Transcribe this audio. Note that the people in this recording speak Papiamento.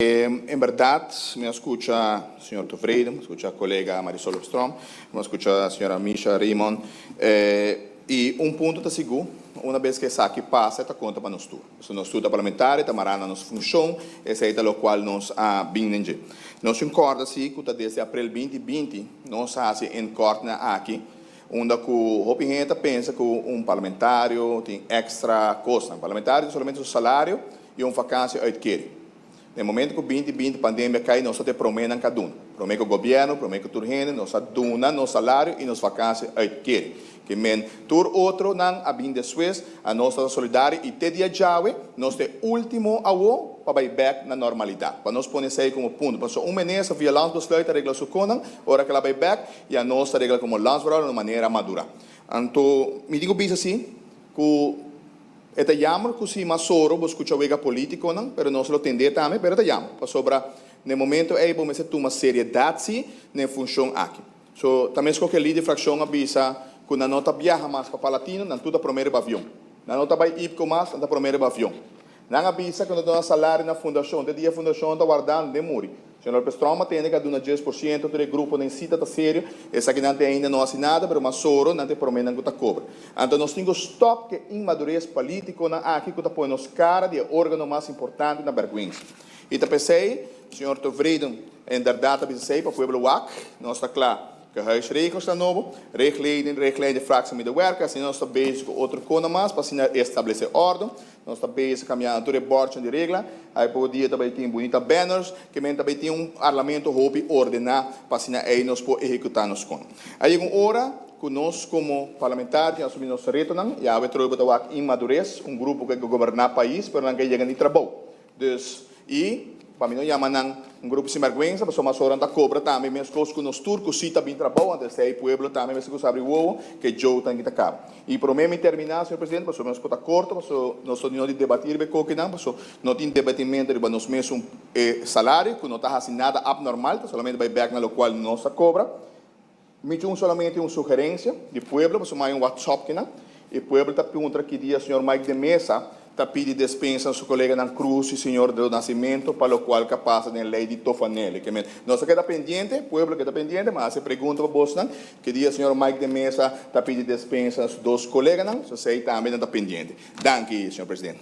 En berdad, mi a scucha señor Tevreden, mi a scucha colega Marisol Lopstrom, mi a scucha señora Misha Raymond, y un punto ta sigur, una bes cu esaki pasa e ta conta pa nos tur. Pasobra nos tur ta parlamentario, ta mara na nos funcion, esey ta locual nos a bin den dje. Nos tin corda si cu ta desde april 2020 nos a haci e inkortnan aki, unda cu hopi hende ta pensa cu un parlamentario tin extra cosnan. Parlamentario tin solamente su salario y un vakantie uitkering. Na e momento ku 2020 pandemia kai nos a ta e proménan ka duna. Promé ku gobièrnu, promé ku tur hende nos a duna nos salario i nos vakantie uitkering. Ke men tur otronan a bin despues, anos ta solidario i te dia djawe nos ta e último awo pa bai bèk na normalidat. Pa nos pone esei komo punto. Pasobra un minister via landsbesluit ta regla su konan ora ku el a bai bèk i anos ta regla komo landsvrouw na un manera madurá. Anto mi tin ku bisa si ku. E ta jammer cu si mas oro bo scucha wega politiconan, pero nos lo tende tambe, pero e ta jammer, pasobra na e momento ey bo mester tuma seriedad si na e funcion aki. So, ta mesco cu e lider di fraccion a bisa cu nan no ta biaha mas pa Palatino, nan tur ta prome riba avion. Nan no ta bay Ipco mas, nan ta prome riba avion. Nan a bisa cu no ta duna salario na fundacion, te dia fundacion ta wardando den muri. Señor Lopez Tromp a tende cu a duna 10% tur e gruponan si ta ta serio, esakinan te ainda no haci nada, pero mas oro nan ta e promenan cu ta cobra. Anto nos tin cu stop cu e inmadurez politiconan aki cu ta pone nos cara di e organo mas importante na berguensa. Y ta p'esey, señor Tevreden inderdaad ta bisa esey pa pueblo wak, nos ta cla cu huisregels ta nobo, richtlijnen, richtlijn di fractie medewerker, asina nos ta bezig cu otro conan mas pa asina establece orde. Nos ta bezig cambiando tur e bordnan di regla. Ay poco dia ta bay tin bunita banners, ke men ta bay tin un parlamento hopi ordena pa asina ey nos por ehecuta nos con. A yega un ora cu nos como parlamentario tin asumi nos retonan. Y awe troy bo ta wak inmadurez, un grupo cu a goberna pais pero nan ka yega ni trabou. Dus, y pa mi no yama nan un grupo sinberguensa, pasobra mas ora nan ta cobra tambe mescos cu nos tur cu si ta bin trabou, anto esey pueblo tambe mester cu sabri wowo cu e joe ta kita caba. Y prome mi termina, señor presidente, pasobra nos por ta corto, pasobra nos no di debati riba e cokinan, pasobra no tin debatimento riba nos mesun e salario, cu no ta haci nada abnormal, ta solamente bay bek na locual nos ta cobra. Mi tin un solamente un sugerencia di pueblo, pasobra mi hay un WhatsApp kinan, y pueblo ta puntra ki dia señor Mike de Meza ta pidi despensa na su coleganan Cruz y señor do Nascimento pa locual ca pasa den ley di Tofanelli. Ke men, nos a keda pendiente, pueblo a keda pendiente, mi a haci pregunta pa bosnan, ki dia señor Mike de Meza ta pidi despensa na su dos coleganan, so esey tambe nan ta pendiente. Danki, señor presidente.